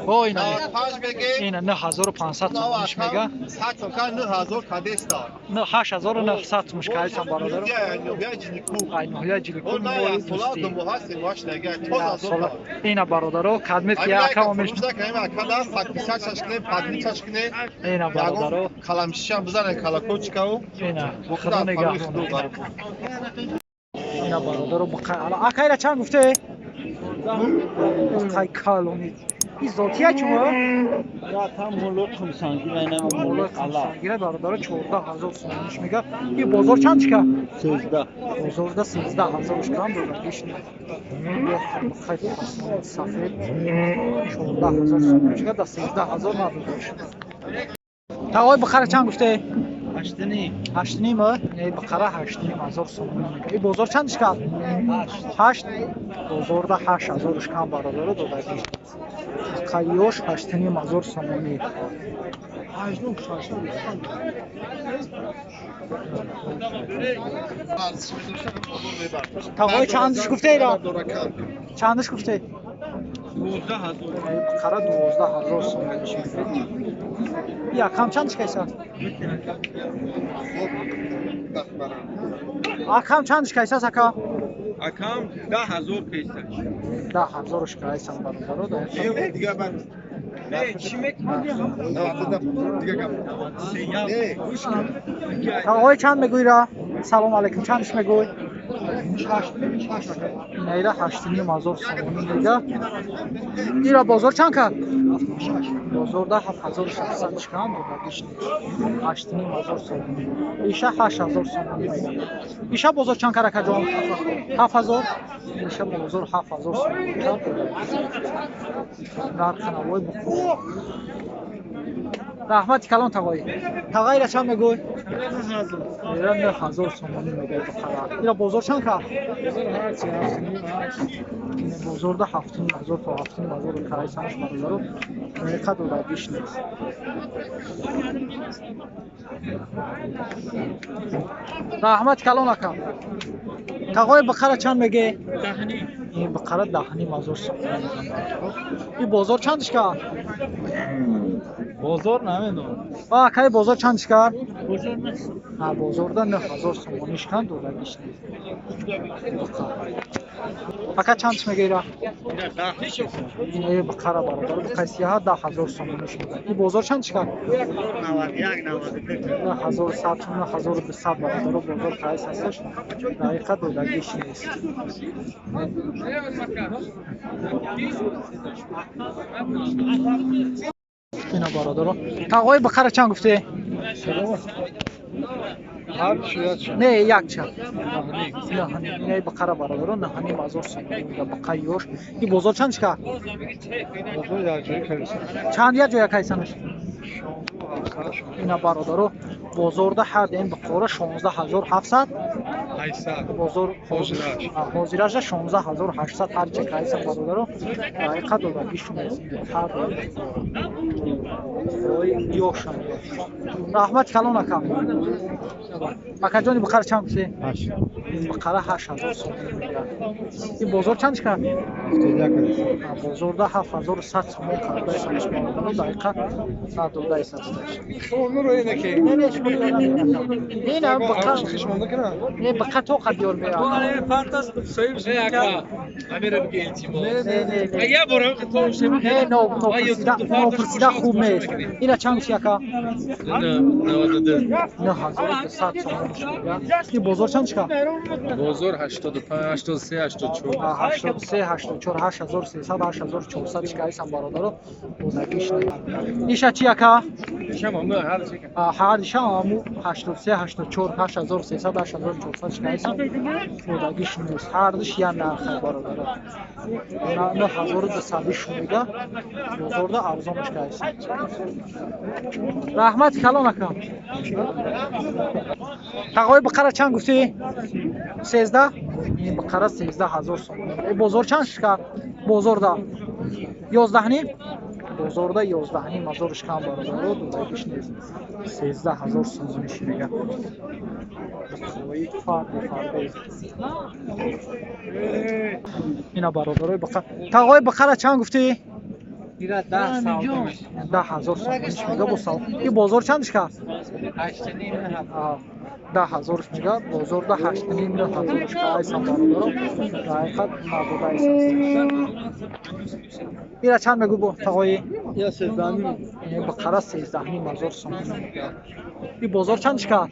О, ина ина 9500 сомониш мега. 8900 сомониш кайсан, бародаро. Ай ноҳияи Ҷиликул, моли дӯстӣ. Ина, бародаро, кадмет ки ака омеш. Ина, бародаро. Каламшишам бизане, колокольчикау. Ина, худо нигаҳбон. Ина, бародаро, ака, ира чанд гуфте? Буқай калони и зотия чумо? Қумсангира, бародаро, 14 000 сомониш мега. И бозор чанд чика? Бозорда 13 000 шкам додагишни. Буқай сафед 14 000 сомониш мега, да 13 000 надодаш. Тағои, бухара чанд гуфте? Ҳаштним. Ҳаштним. Не, бақара 8,5 ҳазор сомонӣ мега. И бозор чанд шкам? Ҳашт. Бозорда 8000 шкам, бародаро, додагӣ. Қайёш 8,5 ҳазор сомонӣ. Тағои, чандиш гуфте ира? Чандиш гуфте? Бақара 12 000 сомонӣ мега. Якам чандиш кайса? Акам, чандиш кайсас, ака? Акам, 10 000 кайсаш. 10 000 кайсан, бародаро. Чӣ мекунӣ? Тағои, чанд мегӯира? Салом алейкум, чандиш мегӯй? Наира 8,5 ҳазор сомонӣ мега. Ира бозор чанд кард? Бозорда 7600 шкам додагиш. 8,5 ҳазор сомонӣ. Иша 8000 сомонӣ мега. Иша бозор чанд кард, акаҷон? 7000. Иша бозор 7000 сомонӣ кард. Нархи навои буқо. Раҳмати калон, тағоӣ. Тағоира чанд мегӯй? Ира 9000 сомонӣ мегӯй бухара. Ира бозор чанд кард? Бозорда 7500 то 7500 карай санаш, бародаро. Дақиқа додагиш нест. Раҳмати калон, ака. Тағои, бухара чанд меге? Ин бухара 10,5 ҳазор сомонӣ мегӯянд. И бозор чандиш кард? Бозор намедонам. Акаи, бозор чандиш кард? Бозорда 9000 сомониш кан додагиш нест. Ака, чандиш мегира? Ин бухара, бародар, буқаи сиёҳа 10 000 сомониш мега. И бозор чандиш кард? 9100, 9200, бародаро, бозор қайс ҳасташ, дақиқа додагиш нест. Ина, бародаро, тағои, бухара чанд гуфте? Не, якча. Не, бухара, бародаро, 9,5 ҳазор сомонӣ мега буқаи ёш. И бозор чанд шикар? Чанд як ҷоя кайсанаш? Ина, бародаро, бозорда ҳар ин буқора 16 700. Бозор ҳозираша 16 800 ҳар ча кайса, бародаро, дақиқа додагиш нест. Ҳар ёшам. Раҳмати калон, ака. Акаҷони, бухара чанд гуфте? Бухара 8000 сомонӣ мега. Ин бозор чанд кард? Бозорда 7100 сомон кардаисанаш, бародаро, дақиқа надодаис ҳасташ. Не, бақа тоқа диёр меяд. Не, нопурсида хуб нест. Ина чанд гуфти, ака? 9200 сомон мега. Ин бозор чанд шикар? Бозор 85, 83, 84. 83, 84, 8300, 8400 шикаисам, бародаро, додагиш. Иша чи, ака? Ҳар иша аму 83, 84, 8300, 8400 шикаисам, додагиш нест. Ҳардиш я нархе, бародаро. 9200 мега, бозорда арзонаш кайсам. Раҳмати калон, ака. Тағои, бухара чанд гуфтӣ? 13? Ин бухара 13 000 сомонӣ. Бозор чанд шикар? Бозорда 11,5? Бозорда 11,5 ҳазор шикам, бародаро, додагиш нест. 13 000 сомониш мега. Фарди фарди. Ина, бародарои, бухара. Тағои, бухара чанд гуфтӣ? Ира 10 савдо мешавад. 10 000 сомониш мега бо сав. И бозор чандиш кард? 8,5. 10 000-ш мега, бозорда 8,5, 9 ҳазорш айсан, бародаро. Ҳақиқат надодаис аст. Ира чанд мегӯ, бо тағои? Я 13,5. Бақара 13,5 ҳазор сомонӣ мега. И бозор чандиш кард?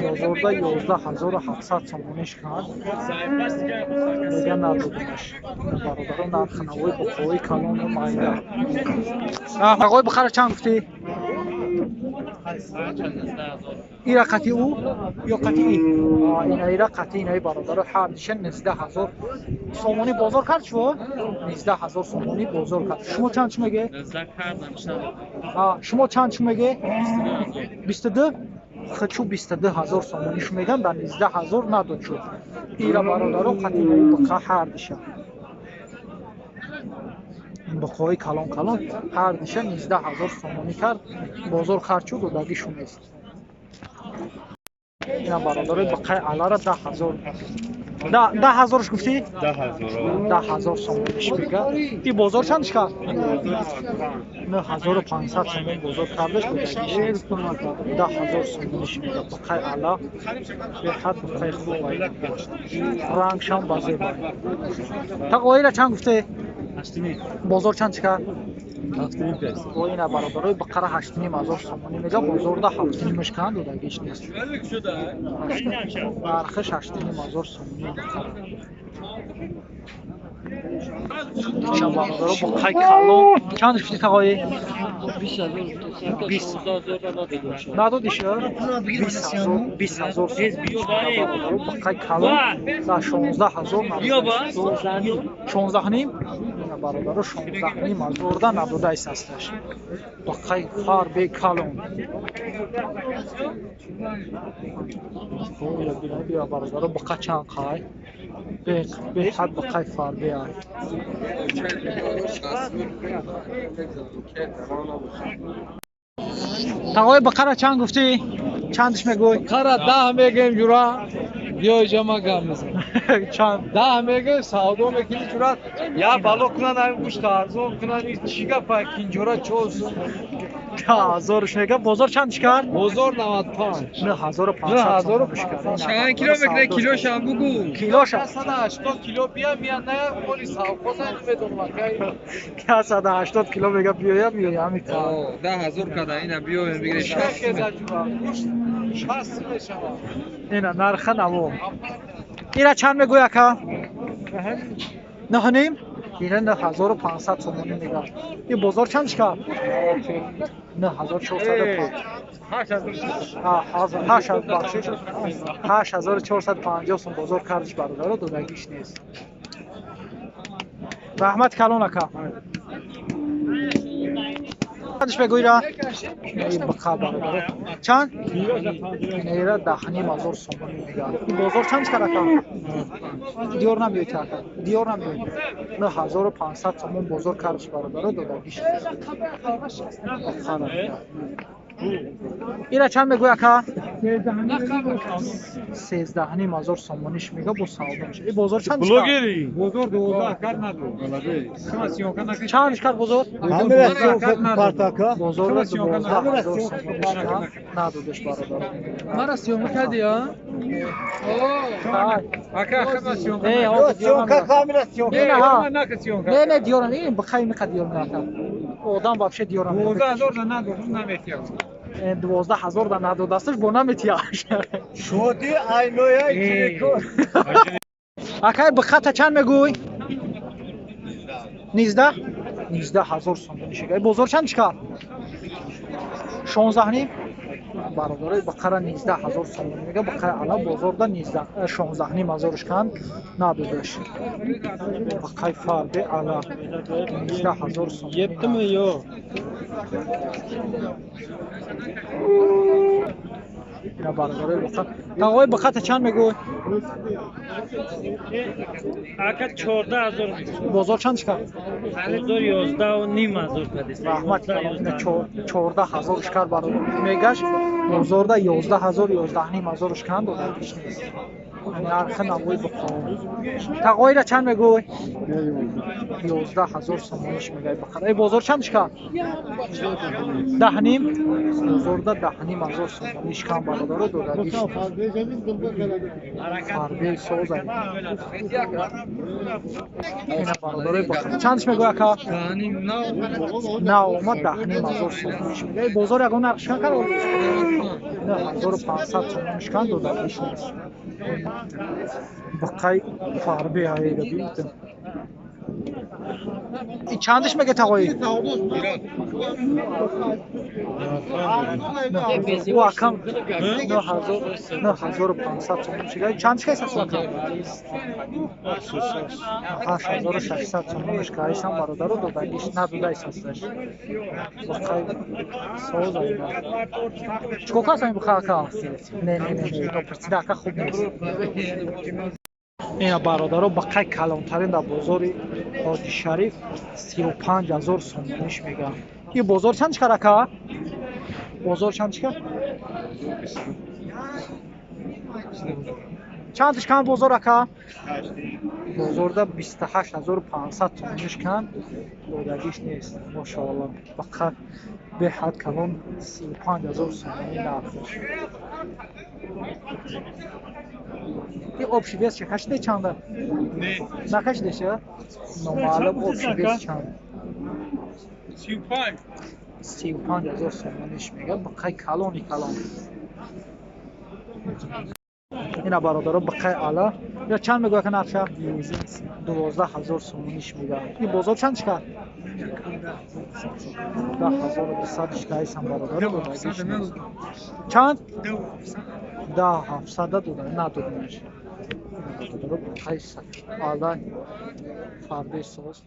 Бозорда 11 700 сомониш кард. Мега, надодимаш. Бародаро, нархи навои буқои калону майда. Тағои, бухара чанд гуфтӣ? Ира қати ӯ ё қати и? Ина ира қати инаи, бародаро, ҳардиша 19 000 сомонӣ бозор кард. Шумо 19 000 сомонӣ бозор кард. Шумо чанд чӣ меге? Шумо чанд чӣ меге? 22 хчу 22 000 сомонӣ шу меган, дар 19 000 надод шуд. Ира, бародаро, қати инаи буқа ҳардиша, буқои калон калон ҳардиша 19 000 сомонӣ кард бозор, харчу додагишу нест. Ина, бародарои, буқаи алара 10 000, 10 000-ш гуфтӣ? 10 000 сомониш мега. И бозор чандиш кард? 9500 сомон бозор кардаш, додагиш нест. 10 000 сомониш мега. Буқаи ала беҳад буқаи хуб, рангшам базеба. Тағоира чанд гуфте? Бозор чанд чӣ кард? Ина, бародарои, бақара 8,5 ҳазор сомонӣ мега, бозорда ҳафтнимаш канд, додагиш нест. Нархиш 8,5 ҳазор сомонӣ бақара. Ина, бародаро, буқаи калон чанд гуфти, тағоӣ? Бист надодиш? 20 000, 20 000 бародаро, буқаи калон дар 16 000, 16,5. Ина, бародаро, 16,5 ҳазорда надодаис асташ. Буқаи фарбе калон бародаро, буқа чанд қай, беҳад буқаи фарбе ай. Тағои, бақара чанд гуфтӣ? Чандиш мегӯй? Қара 10 мегем, ҷура. Биё иҷа, ма гап мезанам. Чанд? 10 мегем, савдо мекунӣ, ҷура. Я бало кунан, ҳамин гӯшт арзон кунан, чӣ гапа, кинҷора чосу. 10 ҳазорш мега. Бозор чандиш кард? Бозор 95. 9500. Чанд кило мекунӣ? Килошам бугу. Килоша? 180 кило бия, мия, на моли совхоза намедонам, акай. 180 кило мега, биёя, миёя ҳами кар. 10 000 када, ина биёем, бигирем. Гӯшт 60 мешавад. Ина нарха наво. Ира чанд мегӯй, ака? 9,5. Ина 9500 сомонӣ мега. И бозор чандиш кард? 9405, бахшиш, 8450 сом бозор кардиш, бародаро, додагиш нест. Раҳмат калон, ака. Чандиш мегӯира? Биқа, бародаро, чанд? Ира 10,5 ҳазор сомонӣ мега. Бозор чанд кард, ака? Диёр намеои, ака, диёр намеои. 9500 сомон бозор кардиш, бародаро, додагиш. Ира чанд мегӯй, ака? 13,5 ҳазор сомониш мега, бо савдо меша. И бозор чанд? Блогери. Бозор 12 кард надод. Чандиш кард бозор? Бозорро 12 000 сомониш кард, надодиш, бародаро. Мара съёмка кардӣ, а? Ака, хама съёмка. Не, не, не, диёрам, ин бихай миқа диёр меака. Одам вообще диёрам. 12 000 да надод, наметиям. 12 000 да надодасташ, бо наметияш. Шоди айноя киреко. Акай, бихата чанд мегӯй? 19? 19 000 сомонӣ шега. Бозор чанд чикар? 16,5? Бародарои, бақара 19 000 сомонӣ мега. Бақара ала бозорда 16,5 ҳазорш канд, надодаш. Бақаи фарбе ала 19 000 сомонӣ. Еттimi ё? Ина, бародарои, бақа. Тағои, бақата чанд мегӯй? Ака, 14 000. Бозор чанд чикар? Бозор 11,5 ҳазор кадист. Раҳмат. 14 000 шкар, бародар, мегаш. Бозорда 11 000, 11,5 ҳазор шкан, додагиш нест. Нархи навои буқо. Тағоира чанд мегӯй? 11 000 сомониш мегӯй бақара. Эй, бозор чанд шикан? Даҳним? Бозорда 10 500 сомониш кан, бародаро, додагиш. Фарбе соза. Ина, бародарои, бақара. Чандш мегӯй, ака? На омад, 10 500 сомониш мегӯй. Бозор ягон нарх шикан кард? 9500 сомониш кан, додагиш нест. Бақай фарбе ҳаега бидам. И чандиш меге, тағои? Ӯ акам 9500 сомон шига. Чандиш кайсас, акам? 8600 сомониш кайсам, бародаро, додагиш надодайсасташ. Бақай соз айна. Чикор касам ин буқа, ака? Не, не, не, не, нопурсида, ака, хуб нест. Ина, бародаро, бақай калонтарин дар бозори Ҳоҷи Шариф 35 000 сомониш мегӯянд. Ин бозор чанд чикар, ака? Бозор чанд чикар? Чанд шикан бозор, ака? Бозорда 28 500 сомониш кан, додагиш нест. Мошоалло, бақа беҳад калон, 35 000 сомонӣ нархш. И общий вес кашиде чанда? Накашидеша? Номаълум общий вес чанд. 35 000 сомониш мега, бақай калони калон. Ина, бародаро, бақай ала. Я чанд мегӯя, ка, нарша? 12 000 сомониш мега. Ин бозор чанд шикар? 10 200 шикаисам, бародаро, додагиш нест. Чанд? 10 700-а дода надодимаш. Бародаро, бақай ала фарбе соз.